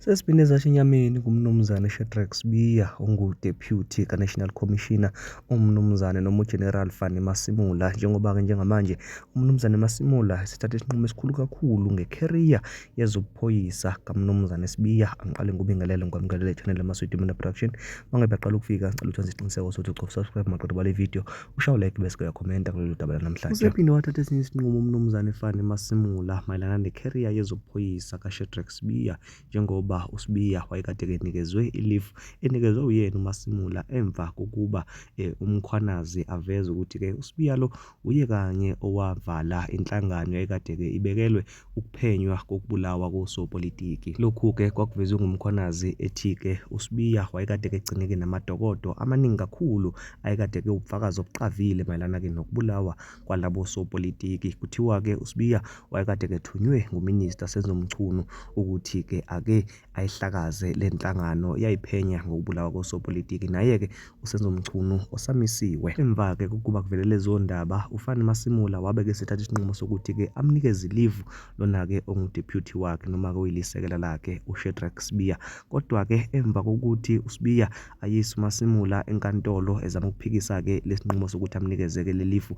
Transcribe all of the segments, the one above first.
Sesiphinde sasho enyameni kuMnumzane Shadrack Sibiya ongu-Deputy ka-National Commissioner uMnumzane noma uGeneral Fannie Masemola, njengoba-ke njengamanje uMnumzane Masemola esethathe isinqumo esikhulu kakhulu nge-career yezobuphoyisa kaMnumzane Sibiya. Angiqale ngikubingelele ngikwamukele channel Amaswidi Mina Production. Mangabe baqala ukufika, ngicela ukuthi wenze isiqiniseko sokuthi ucofa subscribe maqeda ubale video, ushaye like bese uyakhomenta kulolu daba lanamhlanje. Usephinde wathatha esinye isinqumo uMnumzane Fannie Masemola mayelana ne-career yezobuphoyisa kaShadrack Sibiya, njengoba uSibiya wayekade enikezwe i-leave enikezwe uyena uMasemola emva kokuba uMkhwanazi aveze ukuthi-ke uSibiya lo uye kanye owavala inhlangano yayikade-ke ibekelwe ukuphenywa kokubulawa kosopolitiki. Lokhu-ke kwakuvezwe nguMkhwanazi ethi-ke uSibiya wayekade-ke egcineke namadokodo amaningi kakhulu ayekade-ke ubufakazi obuqavile mayelana-ke nokubulawa kwalabo sopolitiki. Kuthiwa-ke uSibiya wayekade-ke ethunywe nguMinister Senzo Mchunu ukuthi-ke ake ayihlakaze le nhlangano yayiphenya ngokubulawa kosopolitiki. Naye-ke uSenzo Mchunu osamisiwe. Emva-ke kokuba kuvele lezo ndaba, uFannie Masemola wabe-ke esethatha isinqumo sokuthi-ke amnikeze i-leave lona-ke ongu-deputy wakhe noma-ke oyilisekela lakhe uShadrack Sibiya. Kodwa-ke emva kokuthi uSibiya ayise uMasemola enkantolo ezama ukuphikisa-ke lesinqumo sokuthi amnikeze-ke le leave,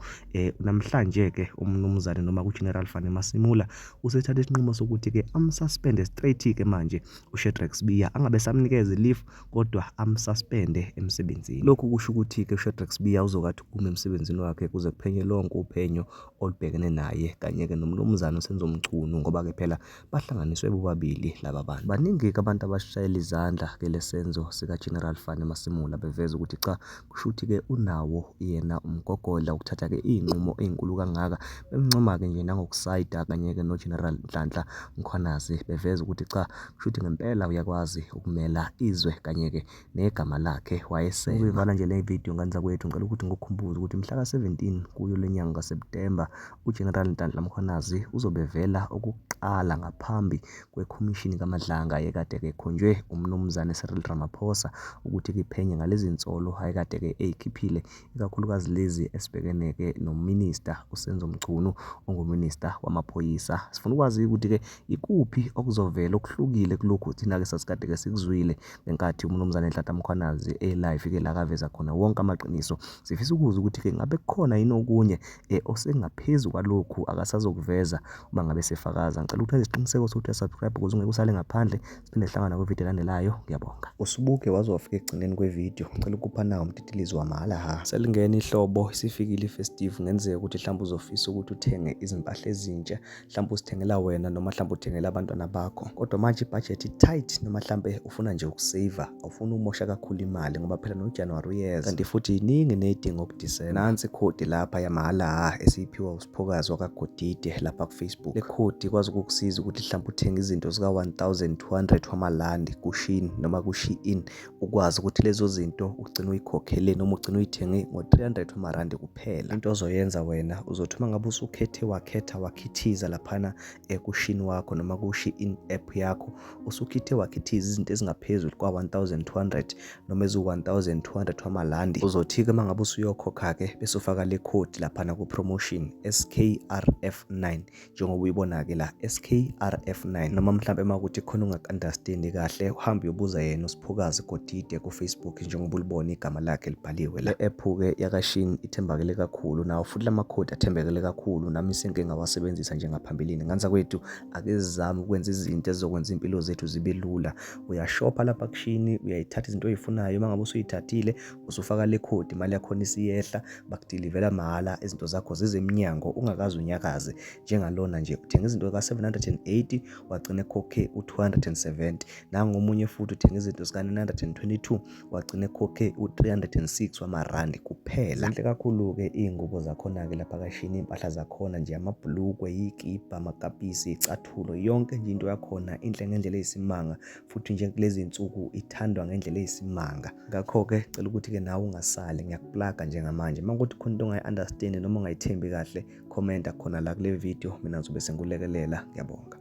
namhlanje-ke umnumzane noma uGeneral Fannie Masemola usethatha isinqumo sokuthi-ke amsuspende straight-ke manje uShadrack Sibiya, angabe samnikeza i-leave kodwa amsuspende emsebenzini. Lokhu kusho ukuthi-ke uShadrack Sibiya uzokathi ukuphuma emsebenzini wakhe kuze kuphenye lonke uphenyo olubhekene naye kanye-ke nomnumzane uSenzo Mchunu, ngoba-ke phela bahlanganiswe bobabili laba bantu. Baningi-ke abantu abashayela izandla-ke lesenzo sika-General Fannie Masemola, beveza ukuthi cha, kusho ukuthi-ke unawo yena umgogodla ukuthatha-ke iy'nqumo ey'nkulu kangaka. Bemncoma-ke nje nangokusayida kanye-ke no-General Nhlanhla Mkhwanazi, beveza ukuthi cha, kusho ukuthi ngempela uyakwazi ukumela izwe kanye-ke negama lakhe wayesema. Ukuyivala nje le video, ngane zakwethu, ngicela ukuthi ngikukhumbuze ukuthi mhla ka-17 kuyo le nyanga kaSeptemba uGeneral Nhlanhla Mkhwanazi uzobe evela okokuqala ngaphambi kwekhomishini kaMadlanga ayekade-ke ekhonjwe uMnumzane Cyril Ramaphosa ukuthi iphenye ngalezi nsolo ayekade-ke eyikhiphile, ikakhulukazi lezi esibhekene-ke noMinister uSenzo Mchunu onguMinister wamaphoyisa. Sifuna ukwazi ukuthi-ke ikuphi okuzovela okuhlukile kulokhu thina-ke sasikade-ke sikuzwile ngenkathi uMnumzane Nhlanhla Mkhwanazi e-live-ke la kaveza khona wonke amaqiniso. Sifisa ukuzwa ukuthi-ke ngabe kukhona yini okunye osengaphezu kwalokhu akasazokuveza uma ngabe sefakaza. Ngicela ukuthi wenze isiqiniseko sokuthi uyasubscribe ukuze ungeke usale ngaphandle. Siphinde sihlangane kwividiyo elandelayo. Ngiyabonga. Usubuke waze wafika ekugcineni kwevidiyo. Ngicela ukupha nawo umtitilizo wamahhala ha. Selingena ihlobo, isifikile i-festive, kungenzeka ukuthi mhlawumbe uzofisa ukuthi uthenge izimpahla ezintsha, mhlawumbe uzithengela wena noma mhlawumbe uthengela abantwana bakho. Kodwa manje ibhajethi i-tight noma mhlawumbe ufuna nje ukuseva, awufuni ukumosha kakhulu imali ngoba phela noJanuwari uyeza. Kanti futhi iningi neyidingo kuDisemba. Nansi ikhodi lapha yamahhala ha esiyiphiwa uSiphokazi wakaGodide lapha kuFacebook. Le khodi ikwazi ukukusiza ukuthi mhlawumbe uthenge izinto zika-1200 wamalandi kuShein noma kuShein, ukwazi ukuthi lezo zinto ugcine uyikhokhele noma ugcine uyithenge ngo-300 wamarandi kuphela. Into ozoyenza wena uzothi uma ngabe usukhethe wakhetha wakhithiza laphana kuShein wakho noma kuShein app yakho, usukhithe wakhithiza izinto ezingaphezulu kwa-1200 noma eziwu-1200 wamalandi, uzothi-ke uma ngabe usuyokhokha-ke bese ufaka le khodi laphana ku-promotion SKRF9 njengoba uyibona-ke la SKRF9, noma mhlawumbe uma kuthi khona ungaku-understandi kahle uhambe uyobuza yena uSiphokazi Godide ku-Facebook njengoba ulibona igama lakhe libhaliwe la. Le app-ke yakaShein ithembakele kakhulu, nawo futhi lamakhodi athembekele kakhulu, nami sengike ngawasebenzisa njengaphambilini. Ngane zakwethu, ake sizame ukwenza izinto ezizokwenza impilo zethu zibe lula. Uyashopha lapha kuShein, uyayithatha izinto oyifunayo, uma ngabe usuyithathile usufaka le khodi, imali yakhona isiyehla, bakudilivela mahhala, izinto zakho zize emnyango ungakaze unyakaze. Njengalona nje uthenga izinto ka-780 wagcina ekhokhe u-270, nangomunye futhi uthenga izinto zika-922 wagcina ekhokhe u-306 wamarandi kuphela. Zinhle kakhulu-ke iy'ngubo zakhona-ke lapha kaShein, iy'mpahla zakhona nje, amabhulukwe, iy'kibha, amakapisi, iy'cathulo, yonke nje into yakhona inhle ngendlela eyisimanga, futhi nje kulezi nsuku ithandwa ngendlela eyisimanga. Ngakho-ke cela ukuthi-ke nawe ungasali, ngiyakuplaga njengamanje. Uma kuthi khona into ongayi-understand noma ongayithembi kahle, khomenta khona la kule video, mina ngizobe sengikulekelela. Ngiyabonga.